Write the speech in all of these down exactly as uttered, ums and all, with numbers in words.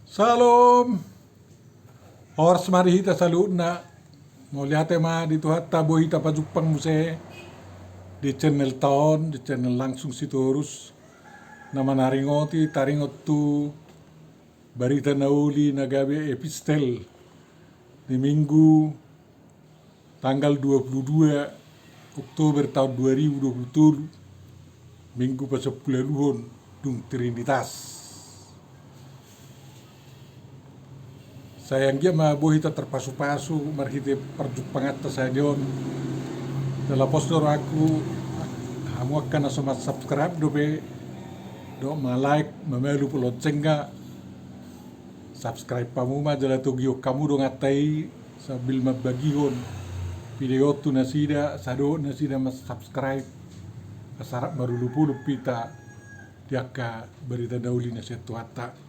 Salom. Horas ma di hita saluhutna. Mauliate ma di Tuhanta boi hita pajumpang muse di channel ta on, di channel Langsung Sitorus, na manaringoti taringot tu barita na uli na gabe epistel di Minggu tanggal dua puluh dua Oktober taon dua ribu dua puluh tolu, Minggu pasampuluualuhon dung Trinitas. Sai anggiat ma boi hita tarpasupasu marhite parjumpanganta sahali on. Jala pos do rohangku, hamu angka na so mansubscribe dope, dohot ma like, mamalu pe loncengna, subscribe hamu ma jala togihon hamu donganta i sambil mambagihon video on tu nasida, sai dohot nasida mansubscribe. Asa rap marolopolop hita di angka barita na uli na sian Tuhanta.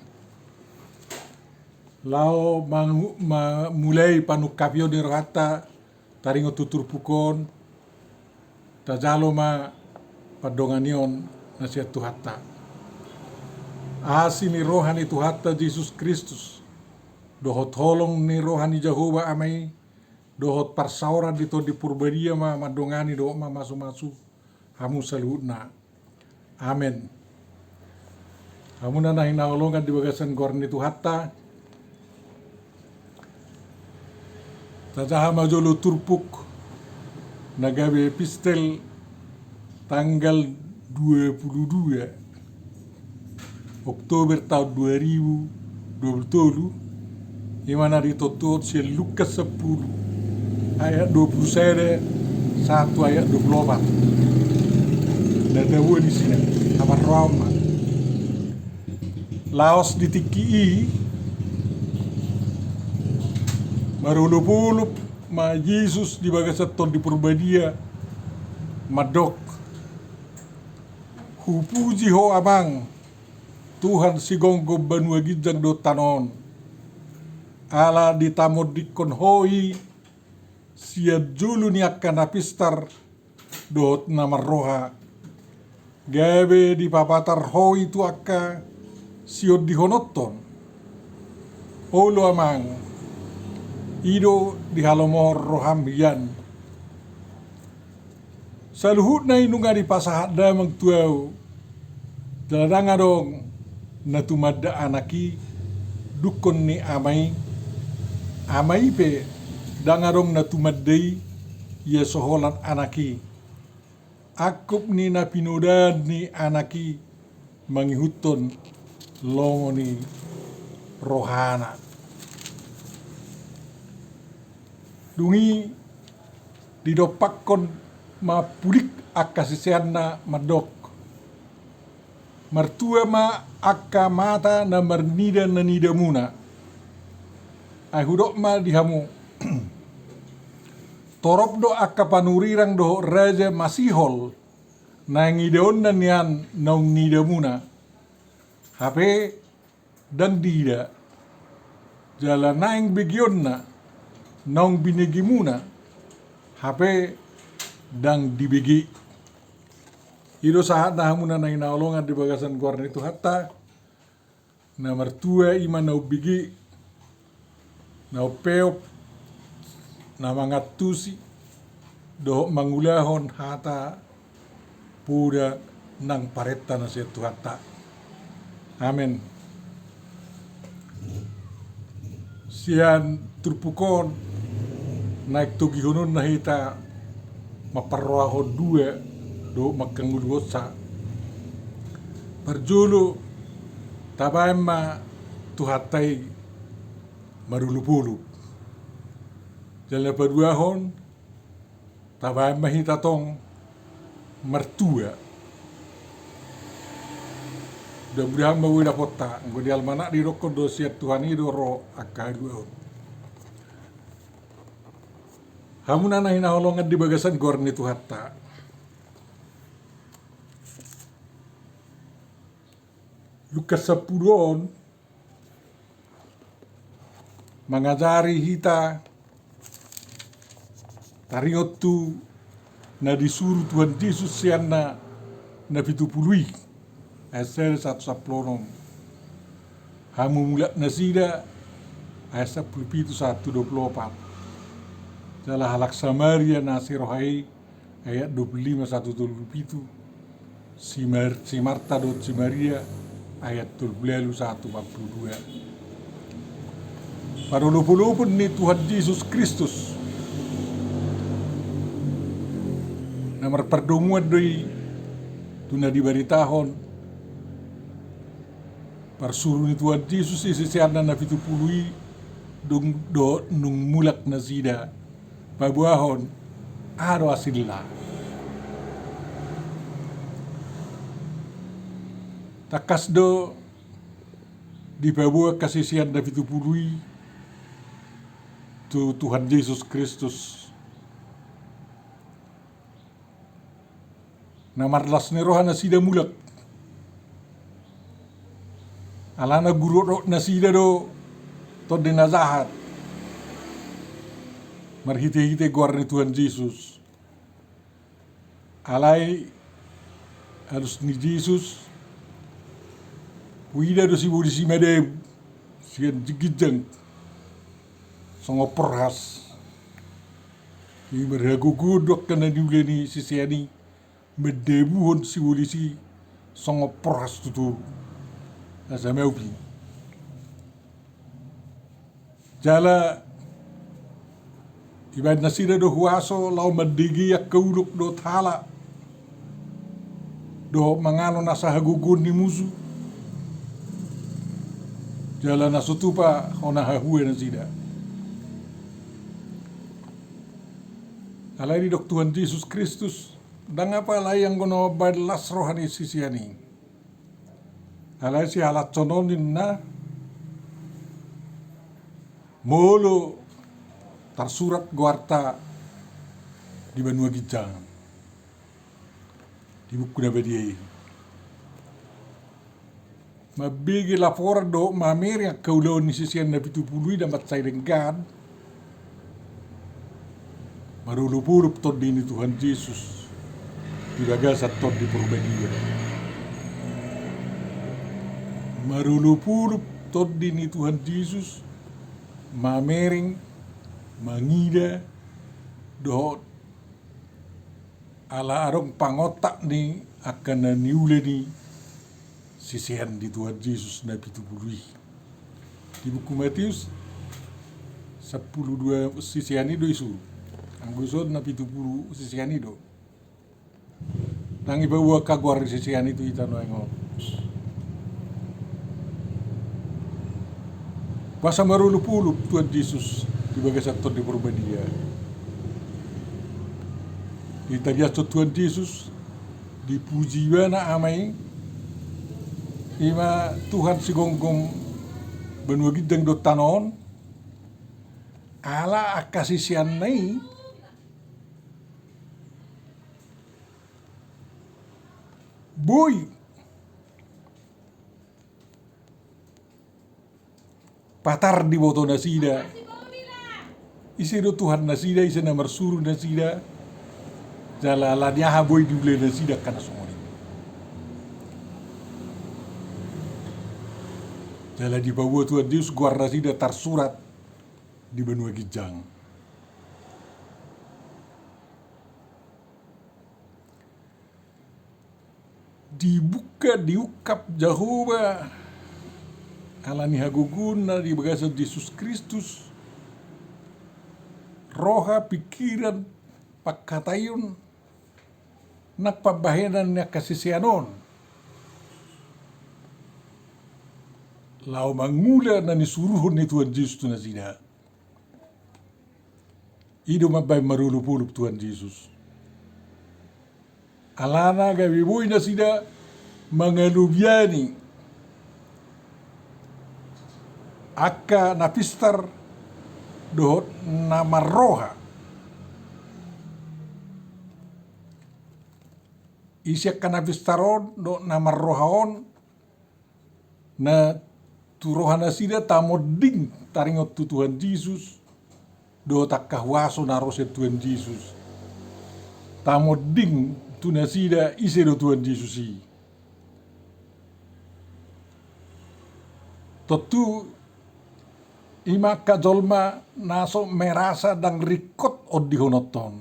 Laho mangu-, mamulai panungkapion ni rohanta taringot tu turpuk on, tajalo ma pandonganion na sian Tuhanta. Asi ni roha ni Tuhanta Jesus Kristus, dohot holong ni roha ni Jahowa Ama i, dohot parsaoran ni Tondi Porbadia ma mandongani dohot mamasumasu hamu saluhutna. Amen. Hamuna na hinaholongan di bagasan goar ni Tuhanta, tajaha ma jolo turpuk na gabe epistel tanggal dua puluh dua Oktober taon dua ribu dua puluh tolu, ima na ditontuhon sian Lukas sampulu ayat dua puluh sada sahat tu ayat dua puluh opat. Na tabo di sini, hamarrohaon ma. Laos di tingki i marolopolop ma Jesus di bagasan Tondi Porbadia mandok: Hupuji Ho Amang, Tuhan sigomgom banua ginjang dohot tano on, ala ditamondingkon Ho i sian jolo ni angka na pistar dohot na marroha, gabe dipapatar Ho i tu angka siondihononton. Olo Amang, i do dihalomohon roham hian. Saluhutna i nunga dipasahat damang tu ahu, jala ndang adong na tumanda anak i dungkon ni ama i, ama i pe ndang adong na tumanda i ia so holan anak i, angkup ni na pinodaan ni anak i mangihuthon lomo ni rohana. Dung i didompakkon ma pudik angka siseanna mandok: Martua ma angka mata na marnida na nidamuna. Ai hudok ma di hamu: Torop do angka panurirang dohot raja masihol naeng idaonna nian naung nidamuna, hape ndang diida, jala naeng begeonna naung binegemuna, hape ndang dibege. I do sahatna hamuna na hinaholongan di bagasan goar ni Tuhanta. Na martua i ma na umbege, na umpeop, na mangantusi dohot mangulahon hata poda nang parenta na sian Tuhanta. Amen. Sian turpuk on naeng togihononna hita mamparrohahon dua dohot mangkangoluhonsa. Parjolo, tabaen ma Tuhanta i marolopolop. Jala na paduahon, tabaen ma hita tong martua. Mudah-mudahan ma boi dapotta, anggo di almanak didokkon do sian Tuhan i do ro angka haluaon. Hamuna na hinaholongan di bagasan goar ni Tuhanta. Lukas sampulu on mangajari hita taringot tu na disuru Tuhan Jesus sian na, na pitu pulu i, ayat sada sahat tu sampulu onom. Hamu mulak nasida, ayat sampulu pitu sahat tu dua pulu opat. Jala halak Samaria na sai roha i, ayat dua pulu lima sahat tu tolu pulu pitu. Si Mar-, si Marta dohot si Maria, ayat tolu pulu ualu sahat tu opat pulu dua. Parolopolopon ni Tuhan Jesus Kristus na marpardomuan do i tu na dibaritahon parsuru ni Tuhan Jesus i siseanna na pitu pulu i, dung do nunga mulak nasida paboahon aha do hasilna. Tangkas do dipaboa angka sisean na pitu pulu i tu Tuhan Jesus Kristus. Na marlas ni roha nasida mulak. Alana gurgurhon nasida do tondi na jahat marhitehite goar ni Tuhan Jesus. Alai alus ni Jesus, huida do sibolis i madabu sian ginjang songon porhas. Jadi marhagogoon do angka na niula ni sisean i mandabuhon sibolis i songon porhas tutu asa maup i. Jala dibaen nasida do huaso laho mandegei angka ulok dohot hala dohot mangalon asa hagogoon ni musu. Jala na so tupa hona hahua nasida. Alai didok Tuhan Jesus Kristus, ndang apala i anggo na mambaen las roha ni sisean i. Alai sihalashon on ninna, molo tarsurat goarta di banua ginjang, di buku na badia i. Mambege laporan dohot mamereng angka ulaon ni sisean na pitu pulu i na mansai denggan, marolopolop Tondi ni Tuhan Jesus di bagasan Tondi Porbadia. Marolopolop Tondi ni Tuhan Jesus mamereng, mangida, dohot ala adong pangontak ni angka na niula ni sisean ni Tuhan Jesus na pitu pulu i. Di buku Matius, sampulu dua sisean i do isuru. Anggo dison na pitu pulu sisean i do. Ndang dipaboa angka goar ni sisean i tu hita nuaeng on. Boasa marolopolop Tuhan Jesus di bagasan Tondi Porbadia? Ditangihashon Tuhan Jesus, dipuji ibana Ama i, i ma Tuhan sigomgom banua ginjang dohot tano on, ala angka siseanna i boi patar diboto nasida ise do Tuhan nasida, ise na marsuru nasida, jala ala ni aha boi diula nasida angka na songon i. Jala dipaboa Tuhan Jesus goar nasida tarsurat di banua ginjang. Dibuka, diungkap Jahowa ala ni hagogoonna di bagasan Jesus Kristus roha, pingkiran, pangkataion nang pambahenan ni angka sisean on laho mangula na nisuruhon ni Tuhan Jesus tu nasida. I do mambaen marolopolop Tuhan Jesus. Alana gabe boi nasida mangalobiani angka na pistar dohot na marroha. Ise angka na pistar on dohot na marroha on? Na tu roha nasida tamonding taringot tu Tuhan Jesus dohot angka huaso na ro sian Tuhan Jesus. Tamonding tu nasida ise do Tuhan Jesus i. Tontu ima angka jolma na so merasa ndang ringkot ondihononta on.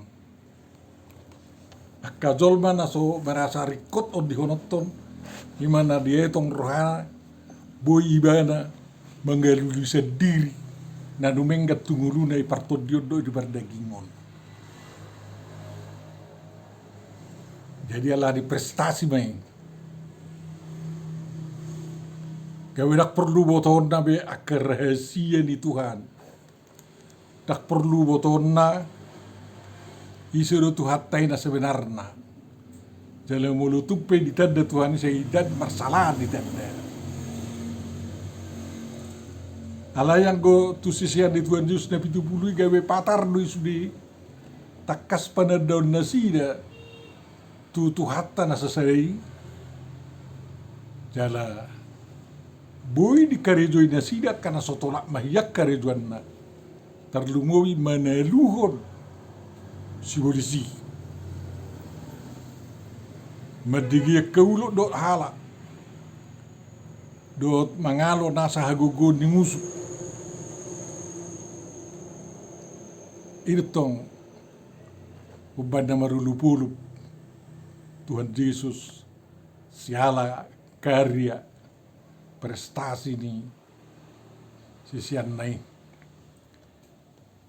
Angka jolma na so merasa ringkot ondihononta on, ima na dietong rohana, boi ibana mangalului sandiri na dumenggan tu ngoluna i partondion dohot di pardagingon. Jadi alani prestasi ma i. Gabe ndang porlu botoonna be angka rahasia ni Tuhan. Ndang porlu botoonna ise do Tuhanta i na sebenarna. Jala molo tung pe ditanda Tuhan i, sai ndang marsala ditanda. Alai anggo tu sisean ni Tuhan Jesus na pitu pulu i gabe patar do i sude, tangkas panandaon nasida tu Tuhanta na sasada i. Jala boi dikarejoi nasida angka na so tolap mahiang karejoanna, tarlumobi manaluhon sibolis i, mandege angka ulok dohot halak, dohot mangalo nasa hagogoon ni musu. I do tong umbahen na marolopolop Tuhan Jesus siala karya prestasi ni siseanna i.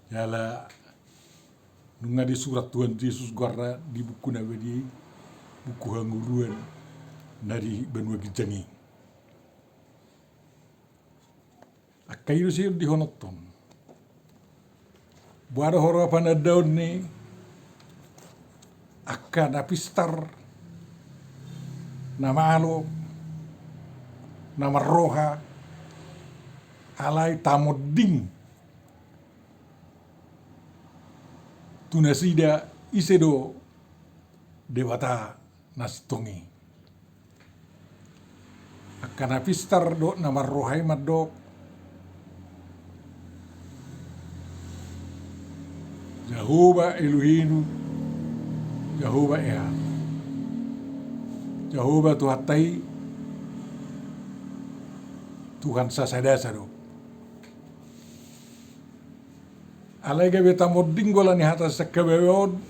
Jala nunga disurat Tuhan Jesus goarna di buku na badia i, buku hangoluan na di banua ginjang i. Angka i do siondihononta on. Boha do huroha panandaon ni angka na pistar, na malo, na marroha, alai tamonding tu nasida ise do Debata na sintong i. Angka na pistar dohot na marroha i mandok, Jahowa Elohenu, Jahowa Ehad. Jahowa Tuhanta i, Tuhan sasada sa do. Alai gabe tamonding gola ni hata sangkababa on,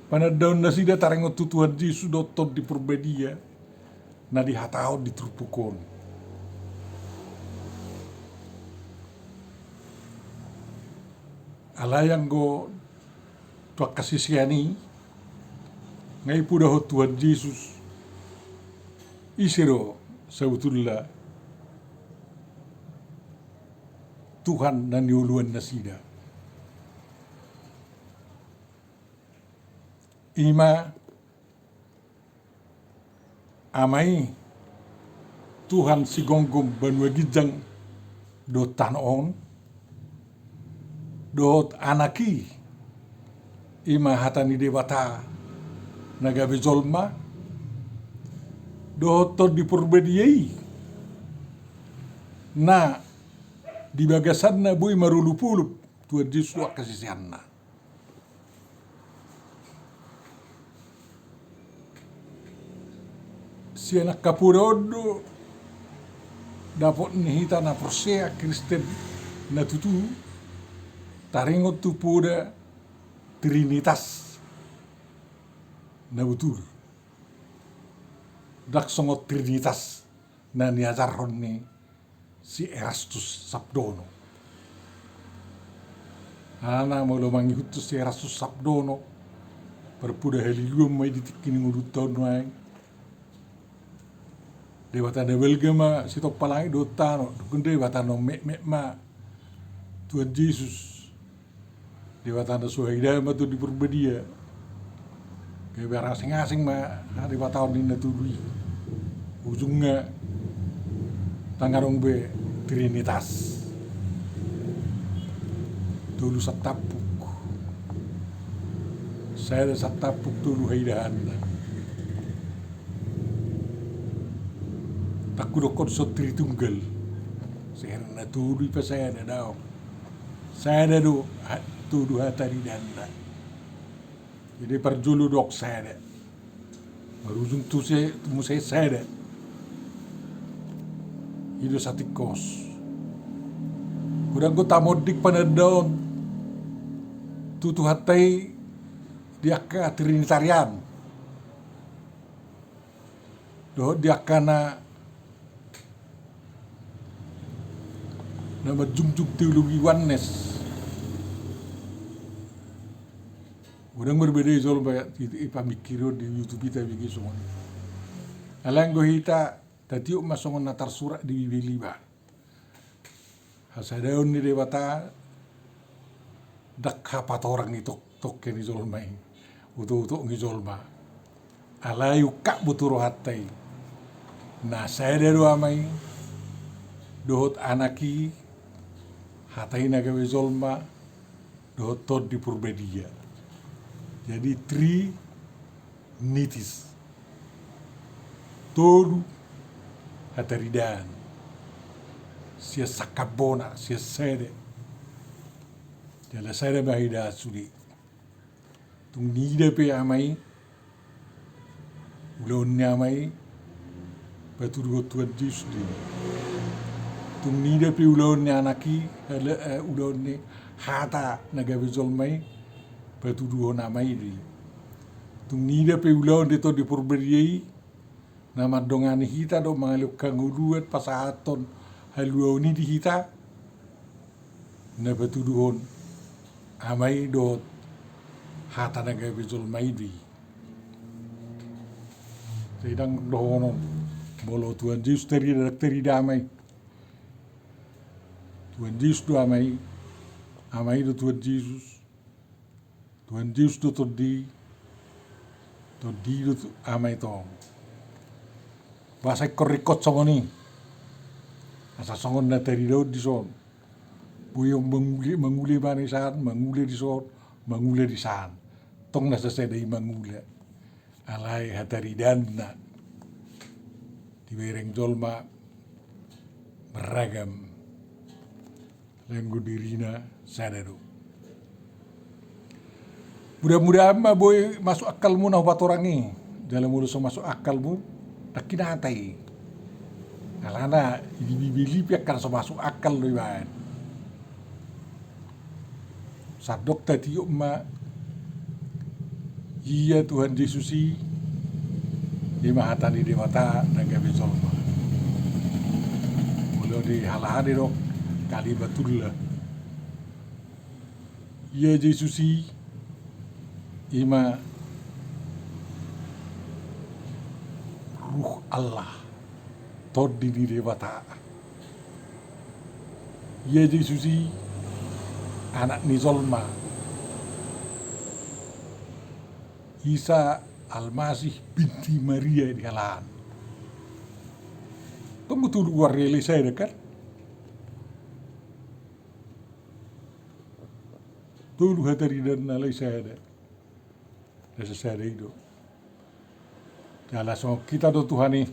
panandaon nasida taringot tu Tuhan Jesus dohot Tondi Porbadia na dihatahon di turpuk on. Alai anggo tu angka sisean i, nga dipodahon Tuhan Jesus ise do sabotulna Tuhan na nioloan nasida. Ima Ama i, Tuhan sigomgom banua ginjang dohot tano on, dohot Anak i, ima hata ni Debata na gabe jolma, dohot Tondi Porbadia i, na di bagasanna boi marolopolop Tuhan Jesus dohot angka siseanna. Sian angka poda on do dapot ni hita na porsea Kristen na tutu taringot tu poda Trinitas na botul. Ndang songon Trinitas na niajarhon ni si Erastus Sabdono. Alana molo mangihuthon si Erastus Sabdono, parpoda haliluon ma i di tingki ni ngolunta on nuaeng. Debata na balga ma sitompa langit dohot tano, dung debata na metmet ma Tuhan Jesus. Debata na so haida ma Tondi Porbadia. Gabe asing-asing ma hadebataon ni na tolu i. Ujungna ndang adong be Trinitas. Tolu santampuk. Sada santampuk tolu haidaanna. Ndang hudokkon so Tritunggal. Sada na tolu i pasada daong. Sada do ha-, tolu hata nidaanna. Jadi parjolo dok sada. Marujung tu se-, tu muse sada. I do satingkos. Molo anggo tamonding panandaon tu Tuhanta i di angka Trinitarian dohot di angka na, na manjungjung teologi oneness. Unang marbeda i jolma i, i, i pamingkiri on di YouTube i tabege songon i. Alai anggo hita tatiop ma songon na tarsurat di Bibel i ba. Hasadaon ni Debata ndang hapatorang ni tok-, tongke ni jolma i, utok-utok ni jolma. Alai ungkap do tu rohanta i. Na sada do Ama i, dohot Anak i, Hata i na gabe jolma, dohot Tondi Porbadia. Jadi, Trinitas. Tolu hataridaan. Sian sangkap bona, sian sada. Jala sada ma hita sude. Tung niida pe Ama i, ulaon ni Ama i, patuduhon Tuhan Jesus do i. Tung niida pe ulaon ni Anak i, ala, eh, ulaon ni Hata na gabe jolma i, patuduhon Ama i do i. Tung niida pe ulaon ni Tondi Porbadia i, na mandongani hita dohot mangalehon hangoluan pasahathon haluaon i di hita, na patuduhon Ama i dohot Hata na gabe jolma i do i. Jadi ndang dohonon molo Tuhan Jesus tarida, tarida Ama i. Tuhan Jesus do Ama i, Ama i do Tuhan Jesus. Tuhan Jesus do Tondi, Tondi do tu-, Ama i tong. Boasa ingkon ringkot songon i? Asa songon na taridaon dison. Boi on mangula, mangula ibana i san, mangula dison, mangula di san. Tong na sasada i mangula. Alai hataridaanna dibereng jolma beragam. Alai anggo dirina sada do. Mudah-mudahan ma boi masuk akalmu na hupatorang i. Jala molo so masuk akalmu, ndang hinata i. Alana di Bibel i pe angka na so masuk akal do ibaen. Sandok tatiop ma, ia Tuhan Jesus i, i ma Hata ni Debata na gabe jolma. Molo di halahade do Kalimatullah. Ia Jesus i, i ma Ruh Allah. Tondi ni Debata. Ia Jesus i Anak ni jolma, Isa Almasih binti Maria di halahan. Tong do tolu goar ni alai sada kan? Tolu hataridaanna alai sada. Na sasada i do. Jala songon hita do Tuhan i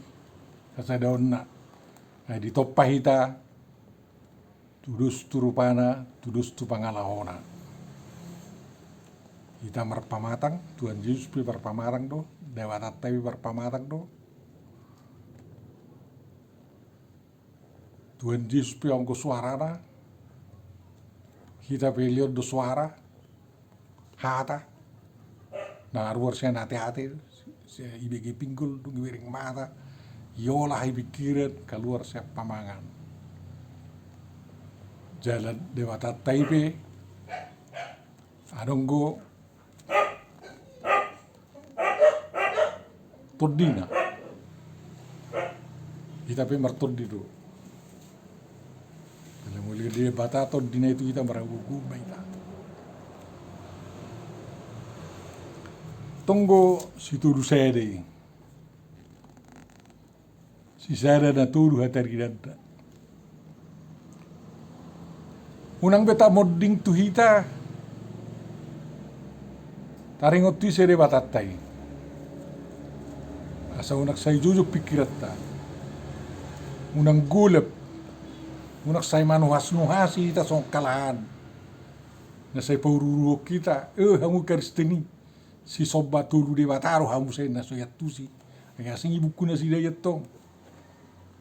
hasadaonna. Ai ditompa hita, tudos tu rupana, tudos tu pangalahona. Hita marpamatang, Tuhan Jesus pe marpamatang do, Debatanta pe marpamatang do. Tuhan Jesus pe anggo suarana, hita pe lehon do suara, hata, na ruar sian ateate, sian ibege pinggol, dung ibereng mata, iolah i pingkiran, kaluar sian pamangan. Jala Debatanta i pe, adong do tondina. Hita pe martondi do. Jala molo di Debata tondina i tu hita, marhagogoon ma hita. Tong do sitolu sada i. Sisada na tolu hataridaanta. Unang be tamonding tu hita taringot tu ise Debatanta i. Asa unang sai jojom pingkiranta. Unang golap. Unang sai manuhas-nuhasi hita songon halak an. Na sai pauru-uruhon hita, eh, hamu Kristen i. Sisomba tolu debata do hamu sai na so iantusi. Ai asing i buku nasida i antong.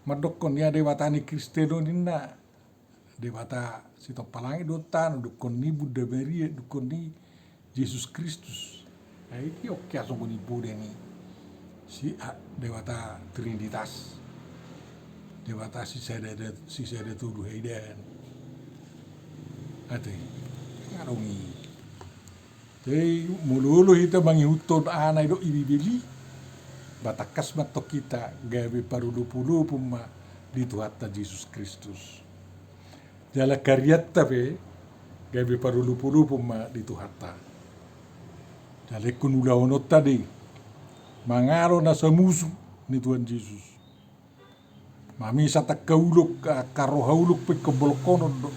Mandokkon ia Debata ni Kristen on ninna. Debata sitompa langit dohot tano, dungkon ni Bunda Maria, dungkon ni Jesus Kristus. Ai didok ia songon i poda ni si, a, Debata Trinitas. Debata sisada, sisada tolu haidahan. Ate, adong i. Jadi molo olo hita mangihuthon aha na didok di Bibel i, ba tangkas ma antong hita gabe parolopolopon ma di Tuhanta Jesus Kristus. Jala karianta pe gabe parolopolopon ma di Tuhanta. Jala ingkon ulahononta do i mangalo nasa musu ni Tuhan Jesus. Mamisat angka ulok, angka roha ulok pe ingkon bolongkonon do.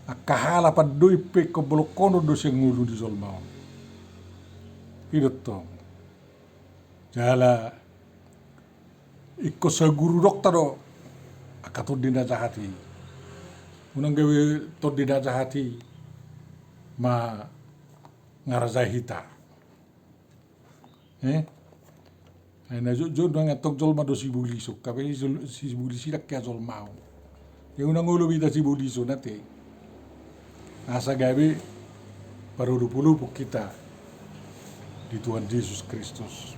Angka hala pandoi pe ingkon bolongkonon do sian ngolu ni jolma on. I do tong. Jala ingkon saguru dokta do angka tondi na jahat i. Unang gabe tondi na jahat i mangarajai hita. Eh? Ai na jotjot do antong jolma do sibolis on, hape si, sibolis i ndang hea jolma on. Ia unang olo hita sibolis on ate. Asa gabe parolopolopon hita di Tuhan Jesus Kristus.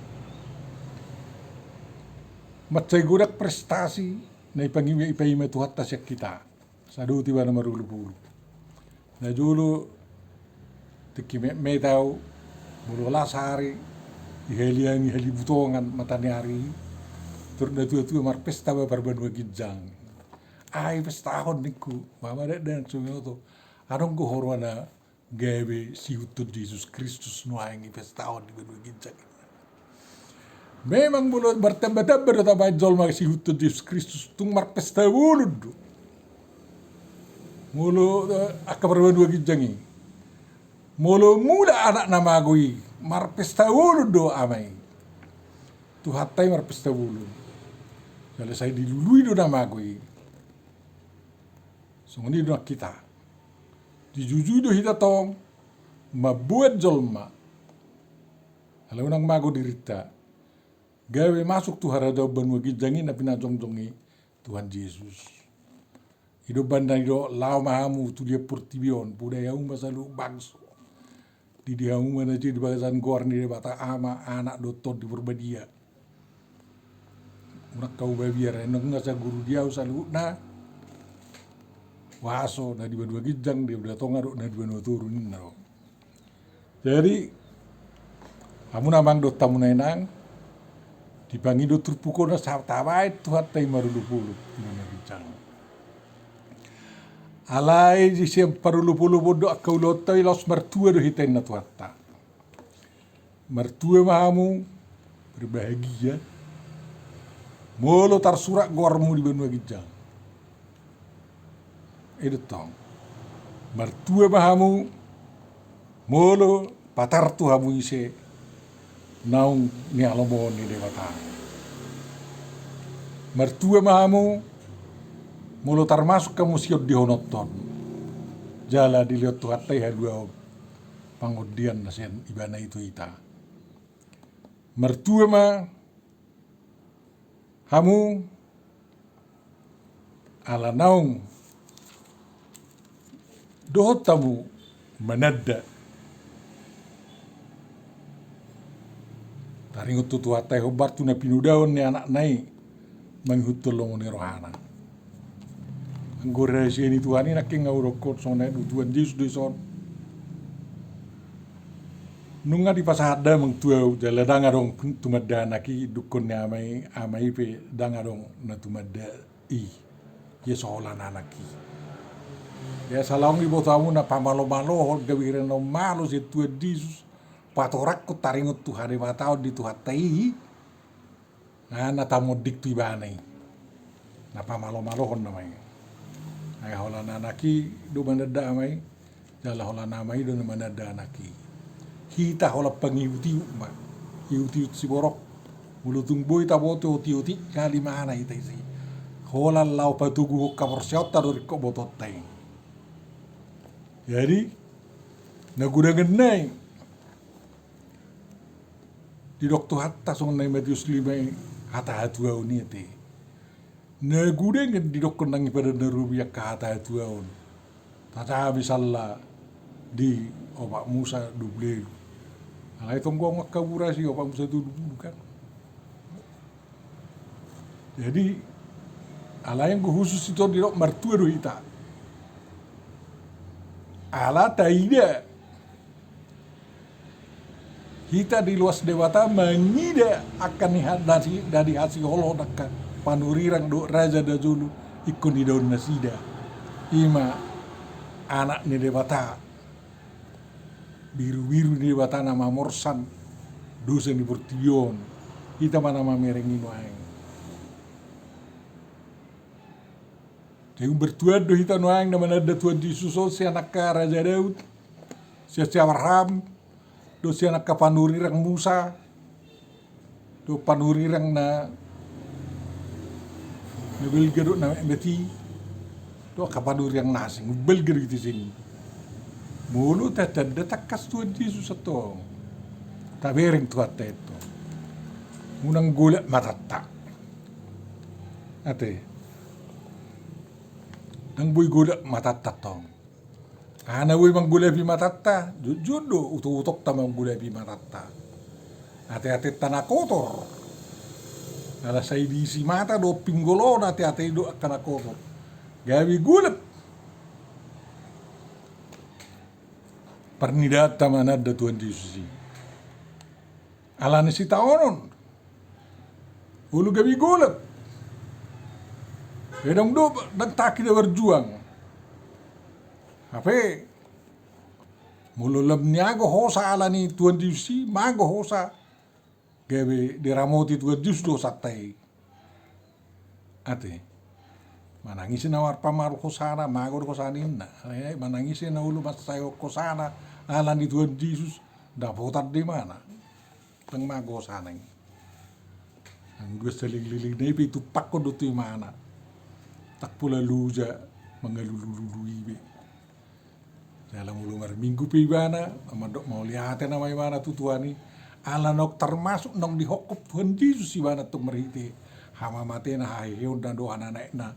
Mansai godang prestasi na ipangi-, ipaima Tuhanta sian hita. Sadot ibana marolopolop. Na jolo tingki metmet ahu, molo las ari, dihaliangi halibutongan mata ni ari, tor natuatua marpesta ma parbanua ginjang. Ai pestahon ningku, mama dakdanak so binoto. Adong do huroha na gabe siihuthon Jesus Kristus nuaeng i pestahon di banua ginjang. Memang molo martambatamba do tabaen jolma siihuthon Jesus Kristus, tung marpesta bolon do. Molo, eh, angka parbanua ginjang i. Molo mulak anak na mago i, marpesta bolon do ama i. Tuhanta i marpesta bolon. Jala sai dilului do na mago i. Songon i do nang hita. Dijujui do hita tong mamboan jolma. Ala unang mago dirinta. Gabe masuk tu harajaon banua ginjang i na pinajongjong ni Tuhan Jesus. I do umbahen na didok laho ma hamu tu liat portibi on, podai hamu ma saluhut bangso. Didi hamu ma na jadi di bagasan goar ni Debata Ama, Anak dohot Tondi Porbadia. Unang hamu mabiar, ai nunga saguru di ahu saluhutna huaso na di banua ginjang, di banua tonga dohot na di banua toru ninna do. Jadi hamu na amang dohot hamu na inang, dipangido turpuk on asa tabaen Tuhanta i marolopolop di banua ginjang. Alai di sian parolopolopon dohot angka ulaonta i laos martua do hita ninna Tuhanta. Martua ma hamu, berbahagia, molo tarsurat goarmu di banua ginjang. I do tong. Martua ma hamu, molo patar tu hamu ise naung nialomohon ni Debata. Martua ma hamu, molo tarmasuk hamu siondihononhon. Jala dilehon Tuhanta i haluaon pangondian na sian ibana i tu hita. Martua ma hamu, ala naung dohot hamu mananda. Taringot tu Tuhanta i hombar tu na pinodahon ni Anakna i mangihuthon lomo ni rohana. Anggo rahasia ni Tuhan i nangkin nga hudokkon songon na didok Tuhan Jesus do i son. Nunga dipasahat damang tu ahu, jala ndang adong tumanda anak i, dungkon ni ama i, ama i pe ndang adong na tumanda i. Ia so holan anak i. Ia asa laho diboto hamu na pamalomalohon gabe hira na malo sian Tuhan Jesus, patorangkon taringot tu hadebataon ni Tuhanta i. Nga na tamondik tu ibana i. Na pamalomalohon nama i. Ai holan anak i do mananda ama i, jala holan ama i do na mananda anak i. Hita holan pangihutihut ma. Ihutihut siborok. Molo tung boi taboto otik-otik ngali ma na hita isi. Holan laho patoguhon haporseaonta do ringkot botoonta i. Jadi na godang nai. Didok Tuhanta songon na di Matius lima i, hata hatuaon i ate. Na godang didokkon nang i pada na robi angka hata hatuaon. Tata misalna di Opat Musa dua pulu ualu. Alai tong gok angka buras i Opat Musa dua pulu ualu kan. Jadi alai anggo khusus i tong didok martua do hita. Ala taida hita diloas Debata mangida angka ni ha-, na di hasiholhon angka panurirang dohot raja na jolo ingkon idaon nasida. I ma anak ni Debata, birubiru ni Debata na mamorsan dosa ni portibi on. Hita ma na mamereng i nuaeng. Jadi umbertuan do hita nuaeng na mananda Tuhan Jesus on sian angka raja Daud, sian si Abraham, dohot sian angka panurirang Musa, dohot panurirang na, na balga dohot na metmet i, dohot angka panurirang na asing, balga do hita sian i. Molo tatanda tangkas Tuhan Jesus antong, tabereng Tuhanta antong. Unang golap matanta. Ate. Ndang boi golap matanta antong. Aha na boi manggolapi matanta, jotjot do utokutokta manggolapi matanta. Ateatenta na kotor. Ala sai diisi mata dohot pinggol on ateate i do angka na kotor. Gabe golap. Parnidaanta mananda Tuhan Jesus i. Ala ni sitaonon. Olo gabe golap. Pe ndang do, ndang tangkas hita berjuang. Hape molo lam niago hosa ala ni Tuhan Jesus i, mago hosa. Gabe diramoti Tuhan Jesus do hosanta i. Ate. Manang ise na marpamarhosana, mago do hosana ninna. Eh, manang ise na olo mansai hosana ala ni Tuhan Jesus, dapotan do imana. Ndang mago hosana i. Anggo saleleng-lelengna i pe itumpakhon do tu imana. Ndang pola loja mangalului be. Jala molo marminggu pe ibana, mandok mauliate nama ibana tu Tuhan i, ala naung termasuk naung dihophop Tuhan Jesus ibana tong marhite hamamatena, haheheonna dohot hananaekna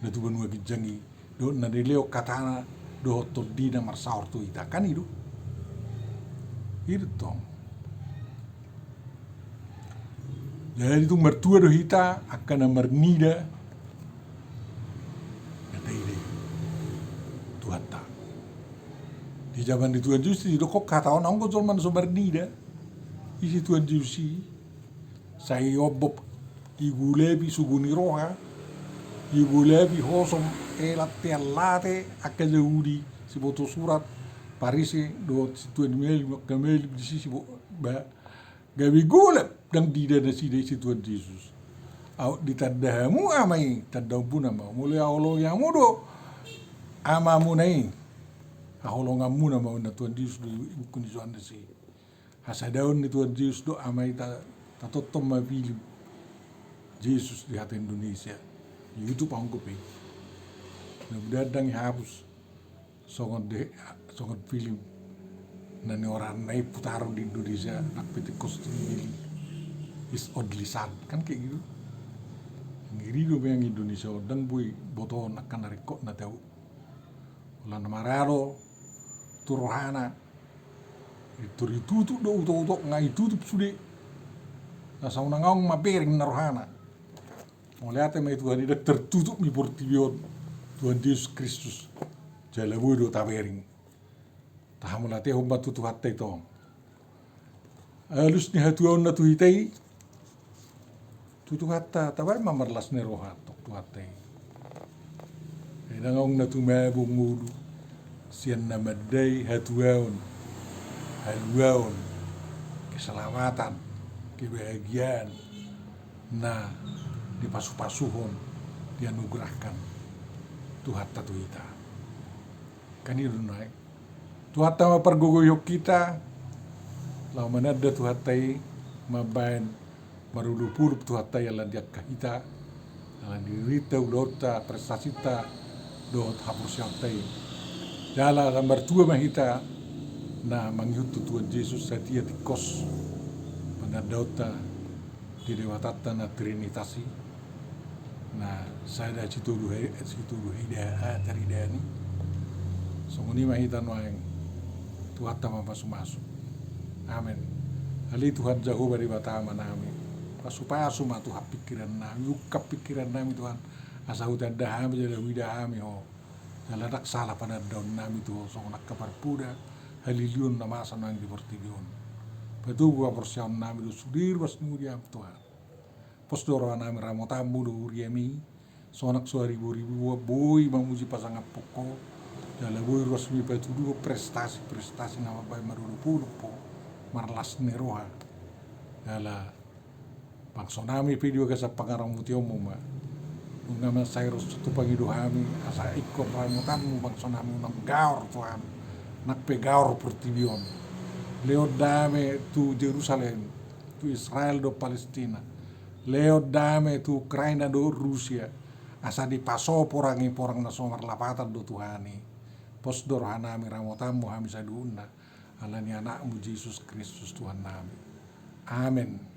na tu banua ginjang i, dohot na nilehon hatana dohot tondina marsaor tu hita, kan i do. I do tong. Jadi tung martua do hita angka na marnida. Hata i do Tuhanta. Di jaman ni Tuhan Jesus i do hok hata on anggo jolma na so marnida. Ise Tuhan Jesus i? Sai ombop, igulapi sogo ni roha, igulapi hosom, elat tean late, angka Jahudi, siboto surat, Parise, dohot sintua ni malim, angka malim disi sibo-, ba, gabe golap ndang diida nasida ise Tuhan Jesus. Aut ditanda hamu Ama i, tandaonmuna ma. Molo haholongi hamu do Amamuna i, haholonganmuna ma, ninna Tuhan Jesus do i, i buku ni Johannes i. Hasadaon ni Tuhan Jesus do Ama i ta-, tatonton ma film Jesus di hata Indonesia. Di YouTube anggo pe. Mudah-mudahan ndang ihapus. Songon de-, songon film na niorana i putaron di Indonesia, nang pe tingkos tu film His Only Son, kan kayak gitu. Ngeri do memang Indonesia, ndang boi botohon angka na ringkot na tau. Alana maralo tu rohana. Itu ditutup do utok-utok, nga itutup sude. Asa unang adong mabereng na rohana. Mauliate ma i Tuhan i, ndang tertutup ni portibi on Tuhan Jesus Kristus. Jala boi do tabereng. Tahamauliatehon ma tu Tuhanta i tong. Alus ni hatuaonna tu hita i, tu Tuhanta, tabaen ma marlas ni roha tu Tuhanta i. Ai ndang adong na tumabo ngolu sian na mandai hatuaon, haluaon, keselamatan, kebahagiaan na dipasupasuhon, dianugerahkan Tuhanta tu hita. Kan i do nuaeng. Tuhanta ma pargogoihon hita, laho mananda Tuhanta i, mambaen marolopolop Tuhanta i ala ni angka hita, ala ni dirinta, ulaonta, prestasinta, dohot haporseaonta i. Jala martua ma hita na mangihuthon Tuhan Jesus satia tingkos panandaonta di Debatanta na Trinitas i. Na sada situdu he-, situdu hida, ah, taridani. Songon i ma hita nuaeng, Tuhanta ma mamasu-masu. Amen. Ale Tuhan Jahowa Debata Amanami, pasu-pasu ma Tuhan pingkirannami, ungkap pingkirannami Tuhan, asa hutanda hami jala huida hami Ho. Jala ndang sala panandaonnami tu Ho songon angka parpoda halilion na masa nuaeng di portibi on. Patogu haporseaonnami do sude ruas ni huriaM Tuhan. Pos do rohanami ramotanMu do huriaMi, sonang so haribo-riboan boi mamuji pasangaphon Ho, jala boi ruasMi patuduhon prestasi-prestasi na mambahen madodop-odop Ho, marlas ni roha. Jala bangsonami pe di bagasan pangaramotionMu ma. Nunga mansai ro tu pangido hami, asa ingkon ramotanMu bangsonami unang gaor Tuhan, nang pe gaor portibi on. Lehon dame tu Jerusalem, tu Israel dohot Palestina. Lehon dame tu Ukraina dohot Rusia. Asa dipaso porang i, porang na so marlapatan do Tuhan i. Pos do rohanami ramotanMu hami saluhutna. Ala ni AnakMu Jesus Kristus Tuhannami. Amen.